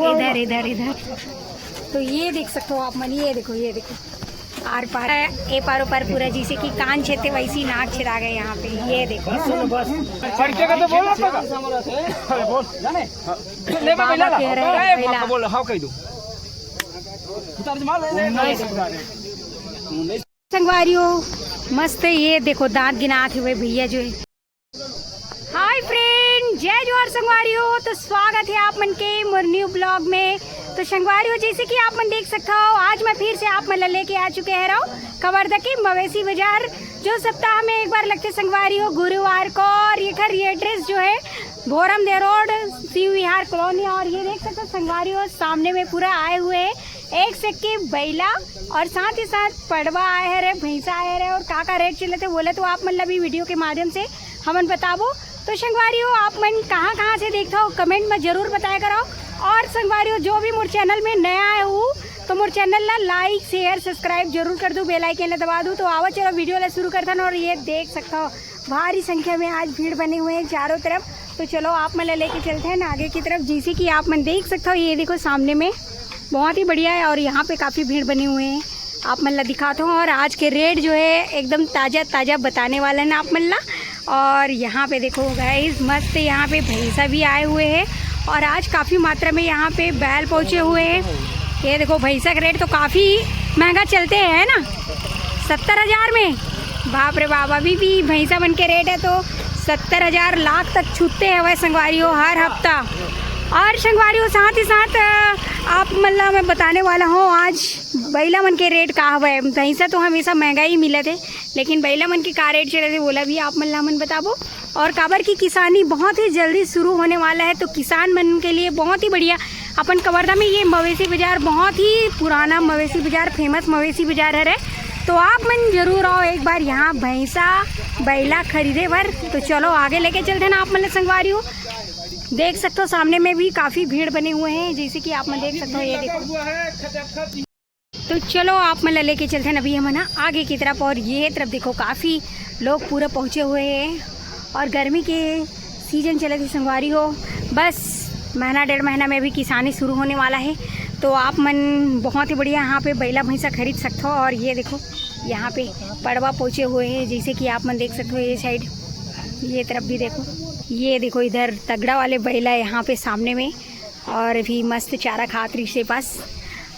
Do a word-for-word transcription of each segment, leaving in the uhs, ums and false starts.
इधर, इधर, इधर। तो ये देख सकते हो आप मन, ये देखो, ये देखो, आर पार, ए पार, ओ पार, पूरा जैसे कि कान छेदथे वैसी नाक छेदा गए यहाँ पे। ये देखो, सुनो। अरे बोल। बाबा कह रहे हैं, ए, भैया। बोल, हाँ, कह दो। संगवारी हो, मस्त है। ये देखो, दांत गिनात हुए भैया जो है। हाय फ्रेंड, जय जोहार संगवारी हो। तो स्वागत है आप मन के मोर न्यू ब्लॉग में। तो संगवारी हो, जैसे कि आप मन देख सकते हो, आज मैं फिर से आप मन ला लेके आ चुके हैं रहो कवर्धा के मवेशी बाजार। जो सप्ताह में एक बार लगते संगवारी हो, गुरुवार को। और ये घर, ये एड्रेस जो है भोरम दे रोड, शिव विहार कॉलोनी। और ये देख सकते हो संगवारी हो, सामने में पूरा आए हुए हैं एक से के बैला और साथ ही साथ पड़वा आए हरे, भैंसा आए हरे। और का का रेट चलत हे बोले तो आप मन ला भी वीडियो के माध्यम से हमन बताबो। तो संगवारी हो, आप मन कहाँ कहाँ से देखता हो, कमेंट में जरूर बताया करो। और संगवारी हो, जो भी मोर चैनल में नया आए हो तो मोर चैनल ला लाइक, शेयर, सब्सक्राइब जरूर कर दो, बेल आइकन ला दबा दो। तो आवा चलो वीडियो ला शुरू करथन। और ये देख सकता हो, भारी संख्या में आज भीड़ बने हुए हैं चारों तरफ। तो चलो आप मन ला लेके चलते हैं ना आगे की तरफ। जैसे कि आप मन देख सकते हो, ये देखो सामने में बहुत ही बढ़िया है और यहाँ पे काफ़ी भीड़ बने हुए हैं, आप मन ला दिखाता हूँ। और आज के रेट जो है एकदम ताज़ा ताज़ा बताने वाला है ना आप मन ला। और यहाँ पे देखो गाइस, मस्त यहाँ पे भैंसा भी आए हुए हैं और आज काफ़ी मात्रा में यहाँ पे बैल पहुँचे हुए हैं। ये देखो, भैंसा का रेट तो काफ़ी महंगा चलते हैं, है ना, सत्तर हज़ार में। बाप रे बाप, अभी भी भैंसा मन के रेट है तो सत्तर हज़ार, लाख तक छूते हैं वह संगवारी हो हर हफ्ता। और संगवारी हो, साथ ही साथ, अ, आप मन ला मैं बताने वाला हूँ आज बैला मन के रेट का हवय। भैंसा तो हमेशा महंगा ही मिलत हे, लेकिन बैला मन के का रेट चलत हे, वोला भी आप मन ला हमन बताबो। और काबर की किसानी बहुत ही जल्दी शुरू होने वाला है, तो किसान मन के लिए बहुत ही बढ़िया। अपन कवर्धा में ये मवेशी बाजार बहुत ही पुराना मवेशी बाजार, फेमस मवेशी बाजार हरे। तो आप मन जरूर आओ एक बार यहाँ भैंसा बैला खरीदे बर। तो चलो आगे लेके चलते ना आप मन ला संगवारी हो। देख सकते हो सामने में भी काफ़ी भीड़ बने हुए हैं, जैसे कि आप मन देख सकते हो, ये देखो। तो चलो आप मन ला लेके चलते हैं अभी हमन ह आगे की तरफ। और ये तरफ देखो, काफ़ी लोग पूरा पहुँचे हुए हैं और गर्मी के सीजन चलत हे संगवारी हो। बस महीना डेढ़ महीना में अभी किसानी शुरू होने वाला है, तो आप मन बहुत ही बढ़िया यहाँ पे बैला भैंसा खरीद सकते हो। और ये देखो, यहाँ पे पड़वा पहुँचे हुए हैं, जैसे कि आप मन देख सकते हो ये साइड, ये तरफ भी देखो, ये देखो इधर तगड़ा वाले बैला है यहाँ पे सामने में। और अभी मस्त चारा खात रहिस हे बस।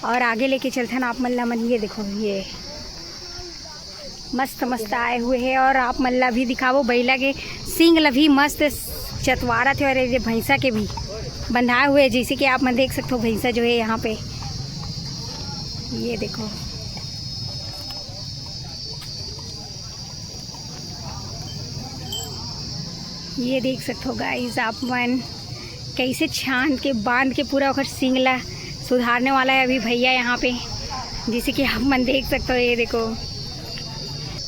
और आगे लेके चलथन आप मन ला मन, ये देखो, ये मस्त मस्त आए हुए हैं। और आप मन ला भी दिखाबो, बैला के सींग ला भी मस्त चतवारत हे और ये भैंसा के भी बंधाए हुए हैं, जैसे कि आप मन देख सकते हो भैंसा जो है यहाँ पे, ये देखो, ये देख सकते हो गाइस आप मन, कैसे छान के बांध के पूरा ओकर सींग ला सुधारने वाला है अभी भैया यहाँ पे, जैसे कि आप मन देख सकते हो। ये देखो,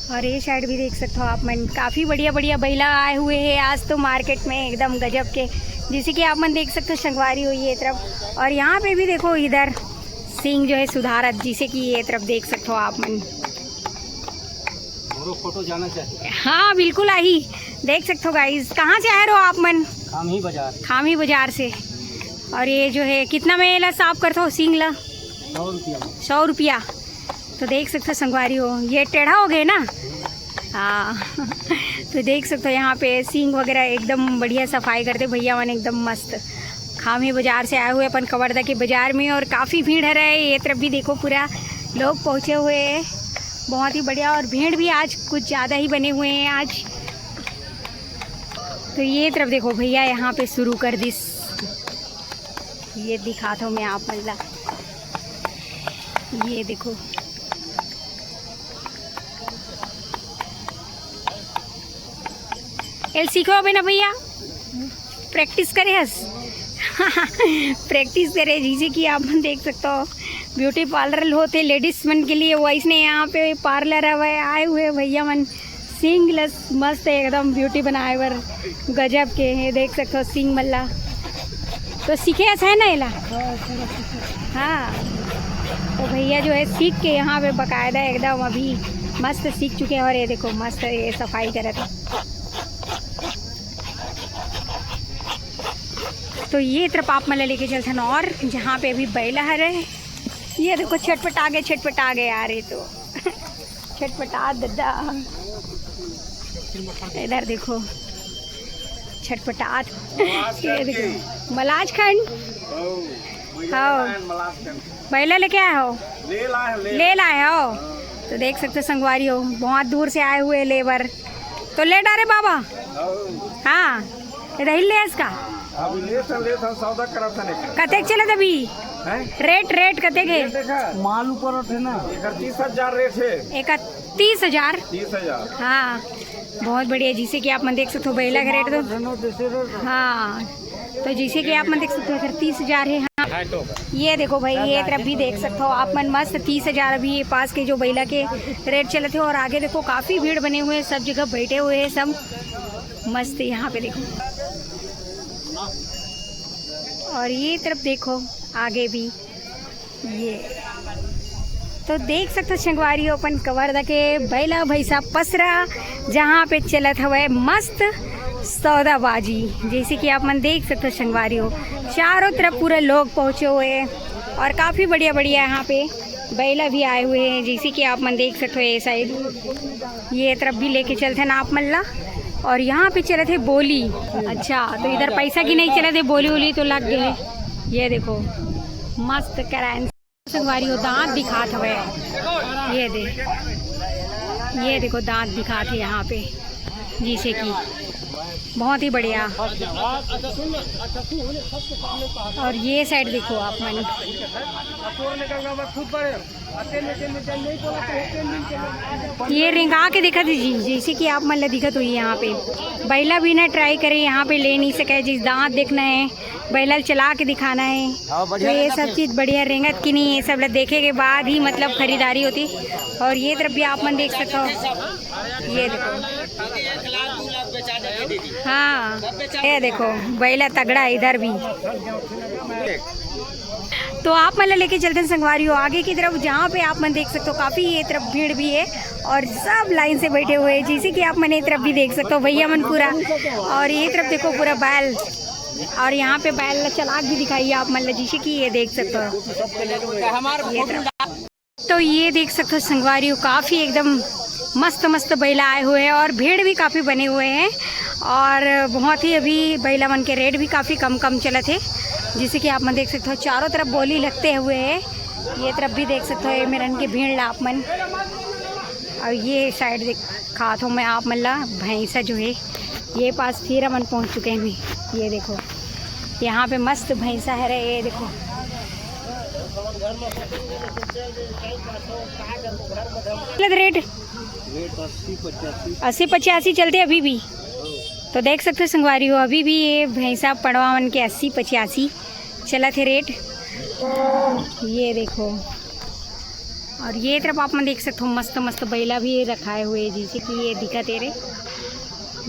और ये साइड भी देख सकते हो आप मन, काफ़ी बढ़िया बढ़िया बैला आए हुए हैं आज तो मार्केट में, एकदम गजब के, जैसे कि आप मन देख सकते हो संगवारी हो ये तरफ। और यहाँ पे भी देखो, इधर सींग जो है सुधारत, जैसे कि ये तरफ देख सकते हो आप मन। फोटो जाना चाहिए। हाँ, बिल्कुल आही। देख सकते हो गाइस, कहाँ से आए रहो आप मन? खामी बाजार। खामी बाजार से। और ये जो है, कितना में एला साफ करथो सींग ला? सौ रुपया में। सौ रुपया। तो देख सकते हो संगवारी हो, ये टेढ़ा हो गए ना। हाँ। तो देख सकते हो यहाँ पे सींग वगैरह एकदम बढ़िया सफाई करते भैया मन, एकदम मस्त। खामी बाजार से आए हुए अपन कवर्धा के बाजार में, और काफ़ी भीड़ है रहे। ये तरफ भी देखो, पूरा लोग पहुँचे हुए हैं, बहुत ही बढ़िया। और भीड़ भी आज कुछ ज़्यादा ही बने हुए हैं आज। तो ये तरफ देखो भैया, यहाँ पे शुरू कर दिस। ये दिखाता हूँ मैं आप मन ला, ये देखो, एल सीखो अबे ना भैया, प्रैक्टिस करे हस। प्रैक्टिस करे, जैसे कि आप मन देख सकते हो, ब्यूटी पार्लर होते लेडीज मन के लिए, वैसने यहाँ पे पार्लर हवे, आए हुए भैया मन सींग लस मस्त एकदम ब्यूटी बनाए बर गजब के हे, देख सकते हो सींग मन ला। तो सीखे हस है ना एला? हाँ, तो भैया जो है सीख के यहाँ पे बकायदा एकदम अभी मस्त सीख चुके हैं। और ये देखो मस्त ये सफाई करत हे। तो ये तरफ आप मन ला लेके चलथन और जहाँ पे अभी बैला हरे। ये देखो, छटपटा गए, छटपटा गए यार, ये तो छटपटा ददा। इधर देखो, छटपटात। ये देखो, मलाजखंड। हाँ, बैला लेके आए हो? ले लाए, ले। ले लाए हो? तो देख सकते हो संगवारी हो, बहुत दूर से आए हुए लेबर। तो ले डारे बाबा। हाँ, इधर ही ले इसका। अभी ले था, ले था, सौदा करा था नहीं। कतेक चले अभी? हैं? रेट, रेट कतेक है? ये देखा? माल ऊपर उठे ना। इकतीस हजार रेट है। इकतीस हजार? तीस हजार। हाँ, बहुत बढ़िया। जैसे कि आप मन देख सकते हो, बैला का रेट तो, हाँ, तो जैसे कि आप मन देख सकते हो, इकतीस हजार है। हाँ, ये देखो भाई, ये तरफ भी देख सकते हो आप मन, मस्त तीस हजार अभी ये पास के जो बैला के रेट चलत हे। और आगे देखो, काफ़ी भीड़ बने हुए हैं, सब जगह बैठे हुए हैं सब, मस्त। यहाँ पे देखो, और ये तरफ देखो, आगे भी ये तो देख सकते हो संगवारी हो, अपन कवर्धा के बैला भैंसा पसरा, जहाँ पे चलत हवय मस्त सौदाबाजी। जैसे कि आप मन देख सकते हो संगवारी हो, चारों तरफ पूरा लोग पहुँचे हुए हैं और काफ़ी बढ़िया बढ़िया यहाँ पे बैला भी आए हुए हैं। जैसे कि आप मन देख सकते हो, ये साइड, ये तरफ भी लेके चलते हैं आप मन ला। और यहाँ पे चलत हे बोली। अच्छा, तो इधर पैसा की नहीं चलत हे, बोली वोली तो लग गए। ये देखो, मस्त करेंसी। संगवारी हो, दांत दिखात हवे। ये दे, ये देखो, दांत दिखात हे यहाँ पे, जैसे कि बहुत ही बढ़िया। और ये साइड देखो आप मन, ये रेंगा के दिखत हे जी, जैसे कि आप मन ला दिखत होही यहाँ पे। बैला भी ना ट्राई करे, यहाँ पे ले नहीं सके जी, दांत देखना है, बैला चला के दिखाना है। हाँ, तो बढ़िया ये रेंगत सब है। चीज़ बढ़िया रेंगत कि नहीं, ये सब ला देखे के बाद ही मतलब खरीदारी होती। और ये तरफ भी आप मन देख सकते हो, ये देखो, हाँ, ये देखो, बैला तगड़ा है इधर भी। तो आप मन ला लेके चलते हैं संगवारी हो आगे की तरफ, जहाँ पे आप मन देख सकते हो काफ़ी ये तरफ भीड़ भी है और सब लाइन से बैठे हुए हैं। जैसे कि आप मन ये तरफ भी देख सकते हो भैया मन पूरा, और ये तरफ देखो पूरा बैल, और यहाँ पे बैल ला चलाक भी दिखाई आप मन ला, जैसे कि ये देख सकते हो। ये तरफ तो ये देख सकते हो संगवारी हो, काफ़ी एकदम मस्त मस्त बैला आए हुए हैं और भीड़ भी काफ़ी बने हुए हैं। और बहुत ही अभी बैला मन के रेट भी काफ़ी कम कम चलत हे, जैसे कि आप मन देख सकते हो चारों तरफ बोली लगते हुए है। ये तरफ भी देख सकते हो, ये मेरन के भीड़ ला आप मन। और ये साइड दिखात हो मैं आप मन ला, भैंसा जो है ये पास फिर हमन पहुँच चुके हैं। ये देखो, यहाँ पे मस्त भैंसा है रे, ये देखो। चलत रेट अस्सी पचासी चलते अभी भी। तो देख सकते हो संगवारी हो, अभी भी ये भैंसा पड़वा मन के अस्सी पचासी चलत हे रेट। ये देखो, और ये तरफ आप मन देख सकते हो मस्त मस्त बैला भी रखाए हुए हैं, जैसे कि ये दिखत हे रे,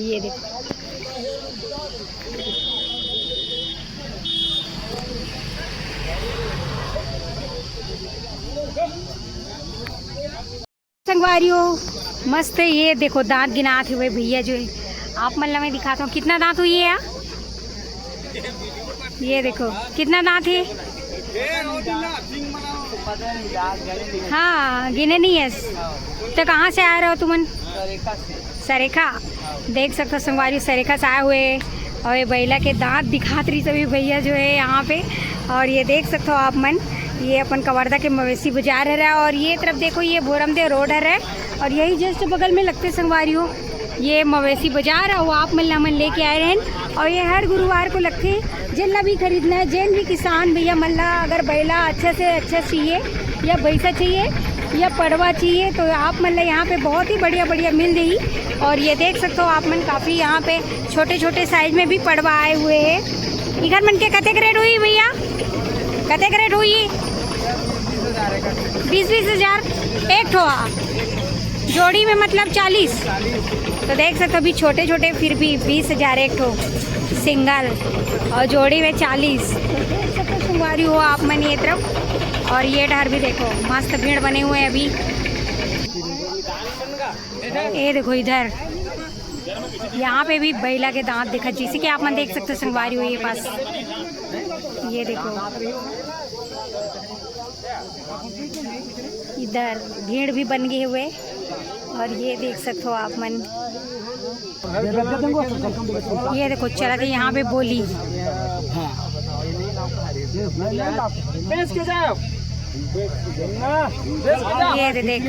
ये देखो। संगवारी हो, मस्त, ये देखो दांत गिनात हुए भैया जो है, आप मन ला मैं दिखाता हूँ कितना दांत हुई है यार। ये देखो कितना दांत है। हाँ, गिने नहीं है। तो कहाँ से आ रहे हो तुमन? सरेखा। देख सकते हो संगवारी, सरेखा से आए हुए। और ये बैला के दांत दिखात रही सभी भैया जो है यहाँ पे। और ये देख सकते हो आप मन, ये अपन कवर्धा के मवेशी बाजार हरे। और ये तरफ देखो, ये भोरमदेव रोड हरे, और यही जस्ट बगल में लगते संगवारी हो, ये मवेशी बाजार है, वो आप मन ला हमन लेके आए रहन। और ये हर गुरुवार को लगथे। जेन ला भी खरीदना है, जेन भी किसान भैया मन ला अगर बैला अच्छा से अच्छा चाहिए या भैंसा चाहिए या पड़वा चाहिए, तो आप मन ला यहाँ पे बहुत ही बढ़िया बढ़िया मिल जाही। और ये देख सकते हो आप मन, काफ़ी यहाँ पे छोटे छोटे साइज में भी पड़वा आए हुए हैं। इखर मन के कतेक रेट हुई भैया? कतेक रेट हुई? बीस बीस हजार एक ठो। हाँ, जोड़ी में मतलब चालीस। तो देख सकते हो अभी छोटे छोटे, फिर भी बीस हजार एक ठो सिंगल, और जोड़ी में चालीस। तो देख सकते हो संगवारी हो आप मन ये तरफ, और ये डहर भी देखो मस्त भीड़ बने हुए हैं अभी। ये देखो इधर, यहाँ पे भी बैला के दांत दिखा, जैसे कि आप मन देख सकते हो संगवारी हो ये पास। ये देखो, इधर भीड़ भी बन गए हुए। और ये देख सकते हो आप मन, ये देखो चलत हे यहाँ पे बोली। ये दे देख,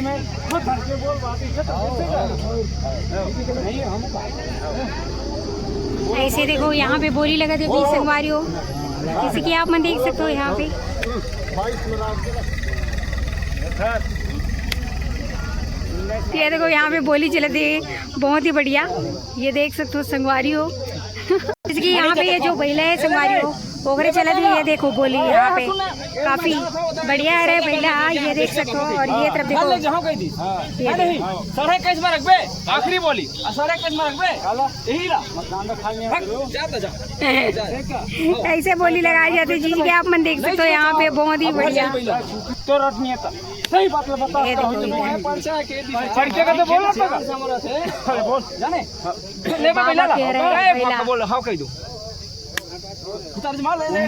ऐसे देखो यहाँ पे बोली लगत हे, संगवारियों, जैसे कि आप मन देख सकते हो यहाँ पे। ये देखो यहाँ पे बोली चलत हे, बहुत ही बढ़िया। ये देख सकते हो संगवारी हो, जैसे कि यहाँ पे ये जो बइला हे संगवारी हो, ओकरे चलत हे। ये देखो बोली यहाँ पे काफी बढ़िया हे रे बइला, ये देख सकते हो। और ये तरफ देखो, ये देखो। साढ़े इक्कीस में रखबे, आखिरी बोली। आ, साढ़े इक्कीस में रखबे, यही रहा। भाग, जा तो जा। ऐसे बोली लगाई जाती है, जिसके आप मन देख सकते हो यहाँ पे, बहुत ही बढ़िया। तो रटनीय था, सही बात बता। ये देखो इधर। पढ़ के तो बोला था। अरे बोल, जाने। ले बा, बाबा ला। कह रहे हैं, ए, बइला। बाबा बोल, हाँ कह दो। तर्जमा ले ले।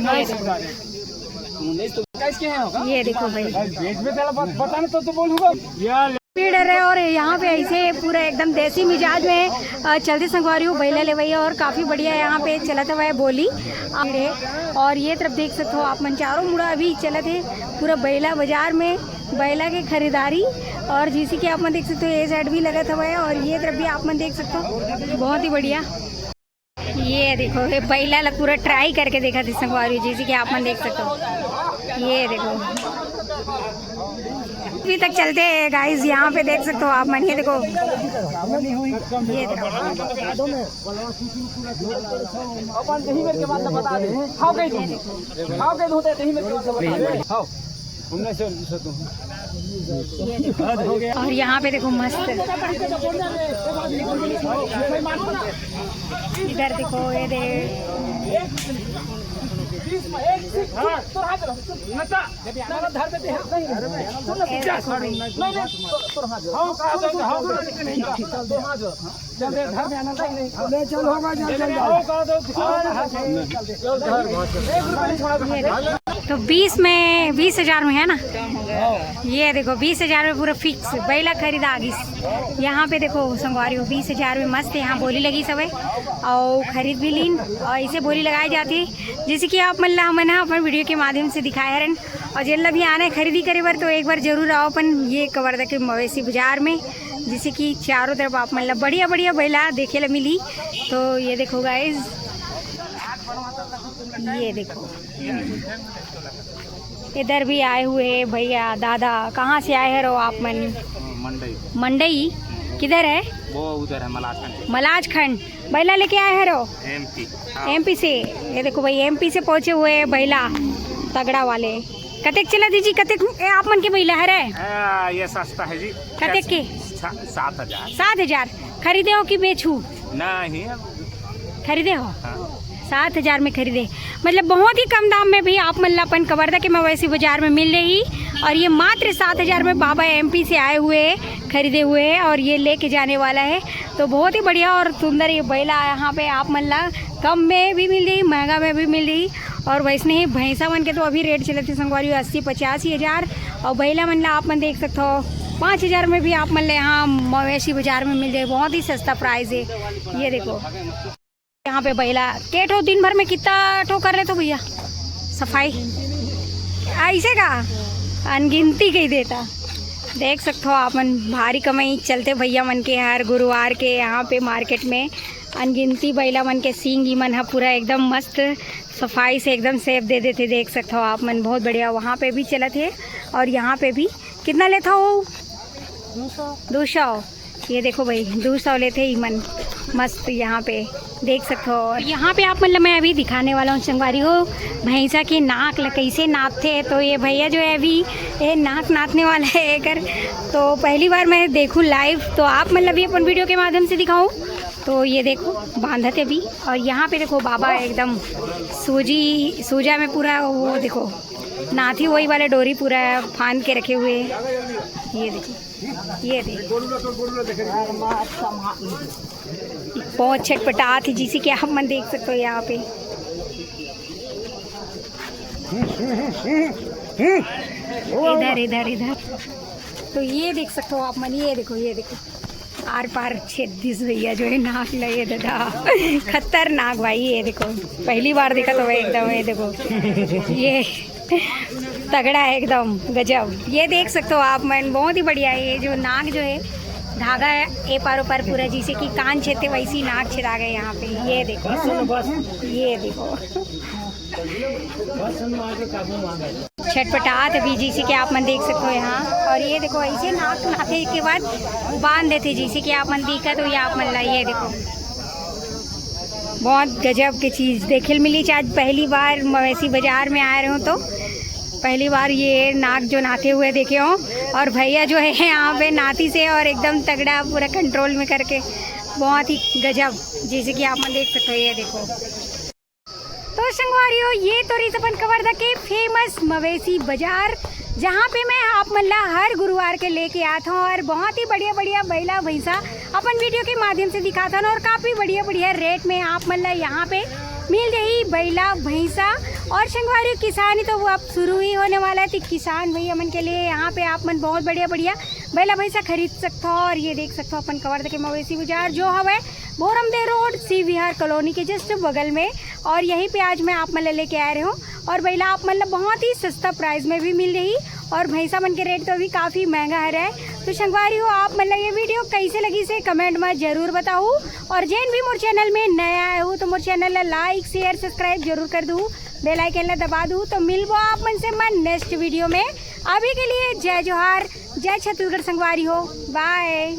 उन्नीस तो कैसे के हैं? ये देखो भाई, बीच में तेरा बत-, बताना तो तू बोलूंगा। यार। भीड़ हे और यहाँ पे ऐसे पूरा एकदम देसी मिजाज में अ, चलती संगवारी हो बइला लेवई हे। और काफी बढ़िया यहाँ पे चलत हवय बोली। और ये तरफ देख सकते हो आप मन, चारों मुड़ा अभी चलत हे पूरा बइला बाजार में, बइला के खरीदारी। और जैसे कि आप मन देख सकते हो, ये साइड भी लगत हवय और ये तरफ भी आप मन देख सकते हो, बहुत ही बढ़िया। ये देखो, ये बइला ला पूरा ट्राई करके देखत हे संगवारी, जैसे कि आप मन देख सकते हो। ये देखो, अभी तक चलते हैं गाइस, यहाँ पे देख सकते हो आप मन। ये देखो, ये देखो। अपन दही में के बात बता दे। हाँ कह दो। हाँ कह दो, दही में के बात बता दे। हाँ। उन्नीस सौ, उन्नीस सौ तो। और यहाँ पे देखो मस्त, इधर देखो, ये दे, ये देखो भाई। तो बीस में, बीस हजार में है ना? ये देखो, बीस हजार में पूरा फिक्स बैला खरीदा गिस। यहाँ पे देखो संगवारी हो, बीस हजार में मस्त यहाँ बोली लगी सबे, और खरीद भी लीन। और इसे बोली लगाई जाती है, जैसे कि आप मन ला हमन ह अपन वीडियो के माध्यम से दिखाए हरन। और जेन ला भी आना है खरीदी करे बर, तो एक बार जरूर आओ अपन ये कवर्धा के मवेशी बाजार में, जैसे कि चारों तरफ आप मन ला बढ़िया बढ़िया बैला देखे ला मिली। तो ये देखो गाइस, ये देखो, इधर भी आए हुए हैं भैया, दादा। कहाँ से आए हरो आप मन? मंडई। मंडई। किधर है? वो उधर है मलाजखंड। मलाजखंड। बैला लेके आए हरो? एमपी। एमपी से। ये देखो भाई, एमपी से पहुँचे हुए हैं बैला, तगड़ा वाले। कतेक चला दीजिए, कतेक ए, आप मन के बैला हरे? आ, ये सस्ता है जी। कतेक के? सा-, सात हजार। सात हजार। खरीदे हो कि बेचू? नहीं। खरीदे हो? हाँ। सात हजार में खरीदे, मतलब बहुत ही कम दाम में भी आप मन ला अपन कवर्धा के मवेशी बाजार में मिल रही। और ये मात्र सात हजार में बाबा एमपी से आए हुए हैं, खरीदे हुए हैं और ये लेके जाने वाला है। तो बहुत ही बढ़िया और सुंदर ये बैला यहाँ पे आप मन ला कम में भी मिल रही, महंगा में भी मिल रही। और वैसने ही भैंसा मन के तो अभी रेट चलत हे संगवारी अस्सी पचासी हजार, और बैला मन ला आप मन देख सकते हो पाँच हजार में भी आप मन ला यहाँ मवेशी बाजार में मिल जाए। बहुत ही सस्ता प्राइस है। ये देखो यहाँ पे बैला के ठो दिन भर में कितना ठो कर लेते हो भैया सफाई? ऐसे का अनगिनती कही देता। देख सकते हो आप मन, भारी कमाई चलते भैया मन के हर गुरुवार के यहाँ पे मार्केट में अनगिनती बैला मन के सींग ई मन ह पूरा एकदम मस्त सफाई से एकदम सेफ दे देते। देख सकते हो आप मन, बहुत बढ़िया। वहाँ पे भी चलत हे और यहाँ पे भी। कितना लेता हो? दो सौ। ये देखो भाई, दो सौ लेते ही मन मस्त यहाँ पे देख सकते हो। और यहाँ पे आप मतलब मैं अभी दिखाने वाला हूँ संगवारी हो, भैंसा के नाक ल कैसे नापते हैं। तो ये भैया जो है अभी ये नाक नापने वाला है एकर, तो पहली बार मैं देखूँ लाइव, तो आप मतलब ये अपन वीडियो के माध्यम से दिखाऊँ। तो ये देखो बांधत है अभी। और यहाँ पे देखो बाबा एकदम सूजी सूजा में पूरा वो देखो नाथी वही वाला डोरी पूरा फांद के रखे हुए हैं। ये देखिए, ये देखिए, बहुत छटपटात है, जैसे कि आप मन देख सकते हो यहाँ पे। इधर, इधर, इधर। तो ये देख सकते हो आप मन, ये देखो, ये देखो, आर पार छेद दिस भैया जो है नाक लगे दादा। खतरनाक भाई, ये देखो, पहली बार देखा तो भाई एकदम, ये देखो, ये तगड़ा है एकदम, गजब। ये देख सकते हो आप मन, बहुत ही बढ़िया है। ये जो नाक जो है, धागा है ए पार ओ पार पूरा, जैसे कि कान छेदते वैसे ही नाक छेदा गए यहाँ पे। ये देखो, ये देखो, छटपटात है भी, जैसे कि आप मन देख सकते हो यहाँ। और ये देखो, ऐसे नाक नाथे के बाद बांध देते, जैसे कि आप मन देखा तो ये आप मन ला, ये देखो, बहुत गजब की चीज देखे मिली। आज पहली बार मवेशी बाजार में आ रहे हो तो पहली बार ये नाक जो नाथे हुए देखे हो। और भैया जो है यहाँ पे नाथी से और एकदम तगड़ा पूरा कंट्रोल में करके, बहुत ही गजब, जैसे कि आप मन देख सकते हो। ये देखो, तो संगवारी हो, ये तो रही अपन कवर्धा के फेमस मवेशी बाजार, जहाँ पे मैं आप मन ला हर गुरुवार के लेके आत हूँ और बहुत ही बढ़िया बढ़िया बैला भैंसा अपन वीडियो के माध्यम से दिखात हन और काफी बढ़िया बढ़िया रेट में आप मन ला यहाँ पे मिल जाही बैला भैंसा। और संगवारी, किसानी तो वो अब शुरू ही होने वाला है, तो किसान भैया मन के लिए यहाँ पे आप मन बहुत बढ़िया बढ़िया बैला भैंसा खरीद सकते हो। और ये देख सकते हो अपन कवर्धा के मवेशी बाजार जो हवे भोरमदेव रोड, शिव विहार कॉलोनी के जस्ट बगल में। और यहीं पे आज मैं आप मन ला लेके आ रहे हूँ। और बैला आप मन ला बहुत ही सस्ता प्राइस में भी मिल रही और भैंसा मन के रेट तो अभी काफी महंगा है रहे। तो संगवारी हो, आप मन ला ये वीडियो कैसे लगी से कमेंट में जरूर बताऊ। और जेन भी मोर चैनल में नया आए हो तो मोर चैनल ला लाइक, शेयर, सब्सक्राइब जरूर कर दू, बेल आइकन ला दबा दू। तो मिलबो आप मन से मैं नेक्स्ट वीडियो में। अभी के लिए जय जोहार, जय छत्तीसगढ़ संगवारी हो, बाय।